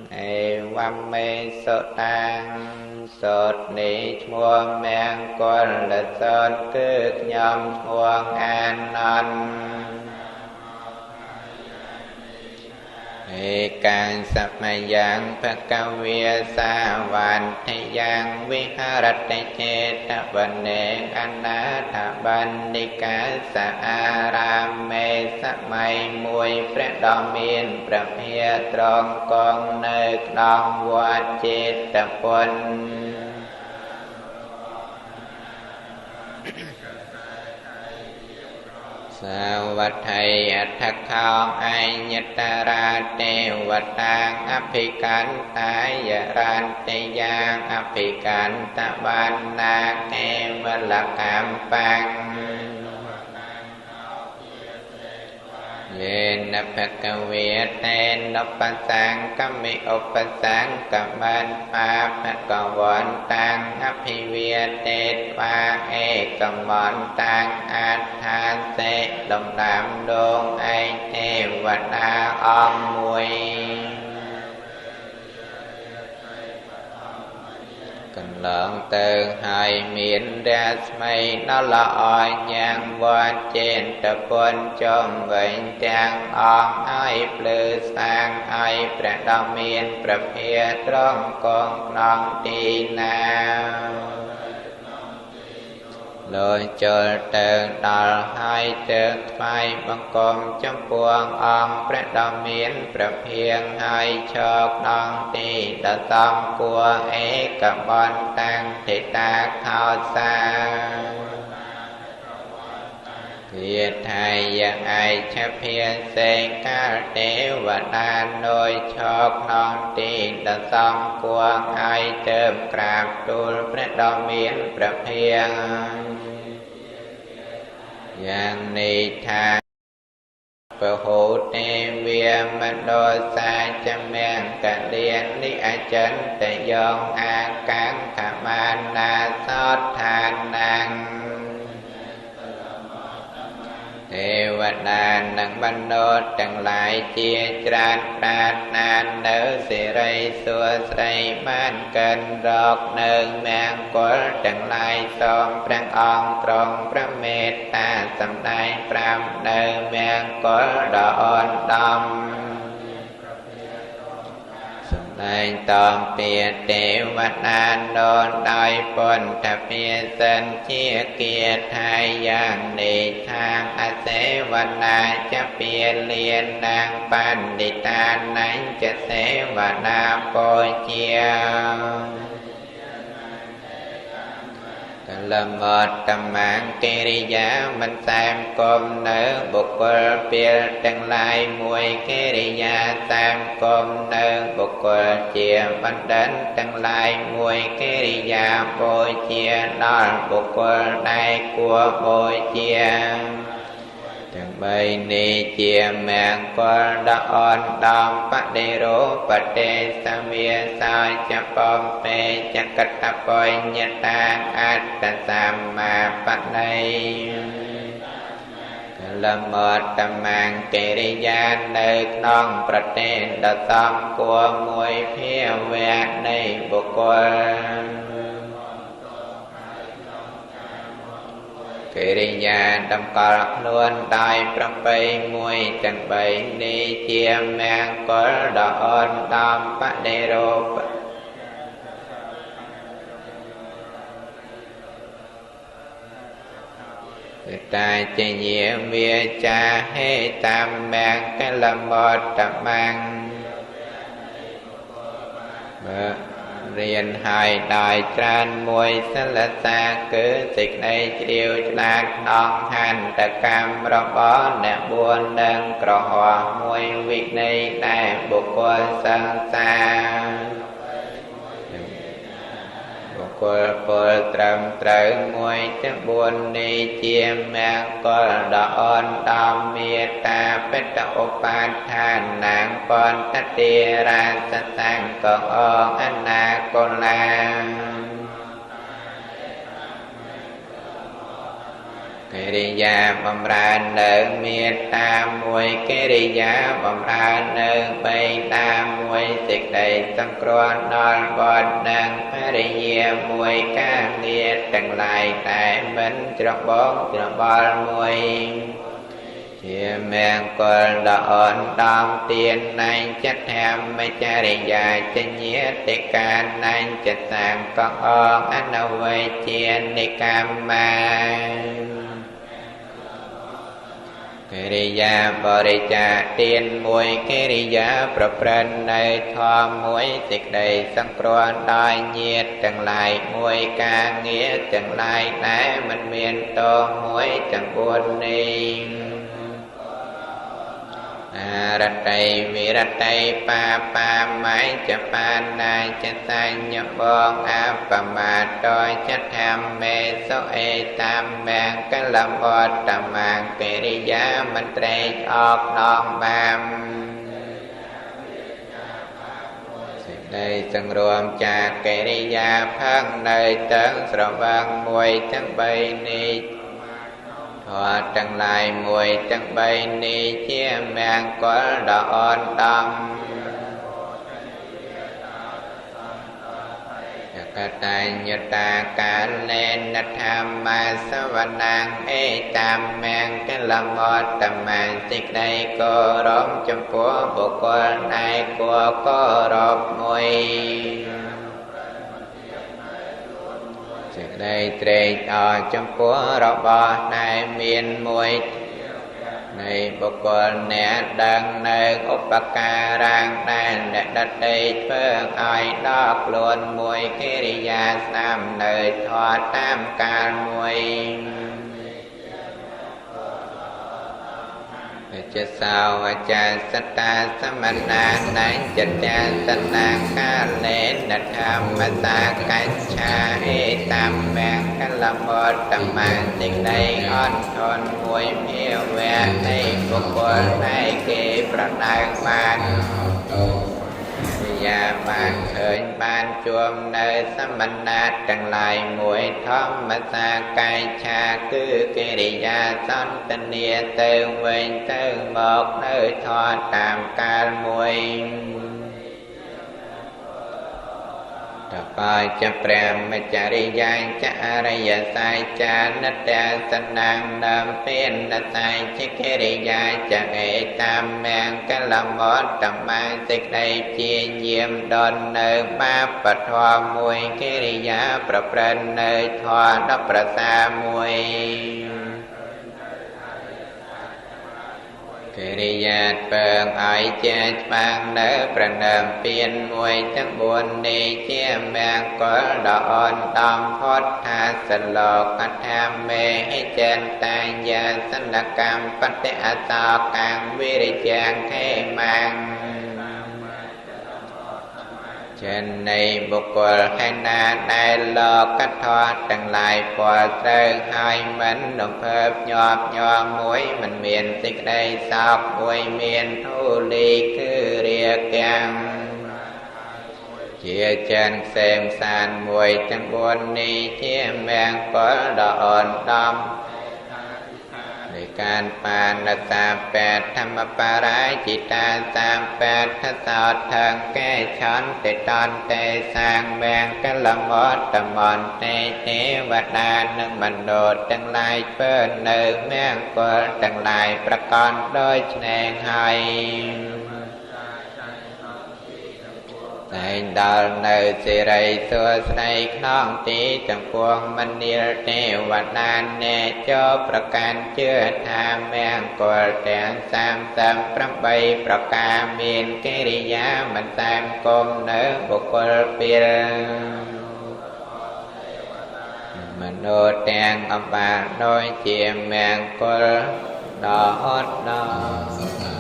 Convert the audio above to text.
អេវមេសុតាំងសូត្រនេះឈ្មោះមង្គលសូត្រគឺខ្ញុំឈ្មោះអានន្ទ ឯកាំងសមយ៉ាងភគវាសាវន្តិយ៉ាងវិហរតិចេតវនេអនាថបណ្ឌិកាសអារាមេ សម័យមួយព្រះដ៏មានព្រះភិត្រង់គង់នៅក្នុងវត្តចេតពុន សាវត្ថៃអដ្ឋខោអញ្ញតរាទេវតាងអភិកន្តាយរន្តិយ៉ាងអភិកន្តបណ្ណាកេវលកម្មបាំង យេនភគវេតេនបសង្កមិឧបសង្កមន្បាភគវន្តាំងអភិវេតេត្វាឯកមន្តាំងអត្ថាសេ ដំដាំដងឯងទេវតាអង្គមួយកន្លងទៅហើយ មានរស្មីដ៏ល្អញ៉ាំងវត្តចេតពុនចំវិញទាំងអង្គឲ្យភ្លឺស្វាង ឲ្យព្រះដ៏មានព្រះភិត្រង់គង់ក្នុងទីណា លចូលទៅដល់ហើយ ទៅថ្វាយបង្គំចំពោះអង្គព្រះដ៏មានព្រះភិយ ហើយឈរក្នុងទីដ៏សមគួរ ឯកបន្តាំងធិតាខោសាគាថាយឯឆភាសេកាលទេវតានយឈរក្នុងទីដ៏សមគួរ ឲ្យទៅក្រាបទូលព្រះដ៏មានព្រះភិយយ៉ាងនេះថា ពហុទេវាមដោសាចមង្គលានិអចិន្តយងអាកាំងខមានាសតឋានំ ទេវតានិងមនុស្សទាំងឡាយជាច្រើនប្រាថ្នានៅសិរីសួស្តី បានកិនរកនៅមង្គលទាំងឡាយ សូមព្រះអង្គទ្រង់ព្រះមេត្តាសម្ដែងប្រាំនៅមង្គលដ៏អនដំ សម្ដែងតំពាទេវតាននដោយពន្ធភាសិនជាគាថាយ៉ាងនេះថា អសេវនាចពាលានាងបណ្ឌិតានញ្ចសេវនាពោជាកលមតមង្កិរិយាមិនសែមគុំនៅបុគ្គលពីលទាំងឡាយមួយ កិរិយាសែមគុំនៅបុគ្គលជាបណ្ឌិតទាំងឡាយមួយ កិរិយាបូជាដល់បុគ្គលដែលគួរបូជាទាំងបីនេះ ជាមង្គលដ៏អនដំ បដិរោបតេសមាសាចបំពេចកតបញ្ញតាអត្តសម្មាបណៃកលមតមង្កិរិយានៅក្នុងប្រទេសដ៏សមគួរមួយ ភាវៈនៃបុគ្គលកិរិយាតម្កល់ខ្លួនដោយប្រពៃមួយទាំងបីនេះ ជាមង្គលដ៏អនដំ បដិរោបតាជញាវាចាហេតាមមង្គលមតមង្បើរៀនហើយដោយច្រើនមួយ សិលសាគឺសេចក្តីជ្រាវឆ្លាតក្នុងហន្តកម្មរបស់អ្នកបួន និងក្រហមមួយ វិន័យដែលបុគ្គលសង្សារបុគ្គលពលត្រឹមត្រូវមួយទាំងបួននេះ ជាមង្គលដ៏អនដំ មេត្តាបិតឧបាដ្ឋានាងបន្តតិរាសសង្កអអនាកុលា កិរិយាបំរើននៅមេត្តាមួយ កិរិយាបំរើននៅបៃតាមួយ សេច សេចក្តីសង្គ្រោះដល់បទនិងភរិយាមួយការងារទាំងឡាយតែមិនច្របូកច្របល់មួយជាមង្គលដ៏អនដំទានណៃចិត្តធម្មចរិយាចញាតិកាណៃចិត្តសាងកអងអនវេជានិកម្មាកិរិយាបរិច្ចាគទានមួយកិរិយាប្រព្រឹត្តនៅធម៌មួយសេចក្តីសង្គ្រោះដល់ញាតិទាំងឡាយមួយការងារទាំងឡាយដែលមិនមានទោសមួយទាំងបួននេះអរតីវិរតីបាបាមៃចបាណាចសញ្ញបងអបមាតោចធម្មេសុអេតាមមង្គលវត្តមង្គកិរិយាមិនត្រេកអរដងបានសេចក្តីសង្រួមចាកកិរិយាផឹងនៅទាំងស្រវឹងមួយទាំងបីនេះធម៌ទាំងឡាយមួយទាំងបីនេះជាមង្គលដ៏អនដំកតញ្ញតាកាលេនធម្មសវនំអេតាមមង្គលមត្តមសេចក្តីគោរពចំពោះបុគ្គលដែលគួរគោរពមួយសេចក្តីត្រេកអរចំពោះរបស់ដែលមានមួយនៃបុគ្គលអ្នកដឹងនៅឧបការៈដែលអ្នកដទៃធ្វើឲ្យដល់ខ្លួនមួយកិរិយាស្ដាំនៅធម៌តាមកាលមួយជាសោអចាសតាសមនានញ្ចតាសនាកាលេនធម្មសាកច្ឆាអេតាមមង្គលមត្តមសេចក្តីអត់ធន់មួយភាវៈនៃបុគ្គលដែលគេប្រដៅបានយាបានឃើញបានជួមនៅសមណៈទាំងឡាយមួយធម្មសាកៃឆាគឺកិរិយាសន្ទនាទៅវិញទៅមកនៅធម៌តាមកាលមួយតបចព្រះមចរិយាចអរិយសាយចានតសនាងដើមពេនសាយជាកិរិយាចអេតាមមង្គលមត្តមសេចក្តីជាញាមដននៅបាបធម៌មួយកិរិយាប្រព្រឹត្តនៅធម៌ដ៏ប្រសើរមួយកិរិយាពើងឲ្យជាច្បាំងនៅប្រណិមពៀនមួយទាំងបួននេះជាមង្គលដ៏អនដំផុតថាសលោកធម្មេហិចេនតាយាសនកម្មបតិអសោកាំងវិរិយ៉ាងខេមាំងចេននៃបុគ្គលឯណាដែលលោកធម៌ទាំងឡាយពលត្រូវហើយមិនរំភើបញាប់ញ័រមួយមិនមានសេចក្តីសោកមួយមានធូលីគឺរាគាំងជាចិនខ្សែមសានមួយទាំងបួននេះជាមង្គលដ៏អនដំនៃការបានសាពេធម្មបរាជិតាសាពេทសោថងកេឆន្តិតន្តិសាងមង្គលមត្តមន្តិទេវតានិងមនុស្សទាំងឡាយធ្វើនៅមង្គលទាំងឡាយប្រកបដោយឆ្នេរហើយតែងដល់នៅសិរីសួស្តីក្នុងទីទាំងពួងមនាលទេវតាអ្នកចូលប្រកាន់ជឿថាមង្គលទាំង38ប្រការមានកិរិយាមិនសាមគុំនៅបុគ្គលពីលមនុស្សទាំងអបាលដោយជាមង្គលដ៏អត់ដល់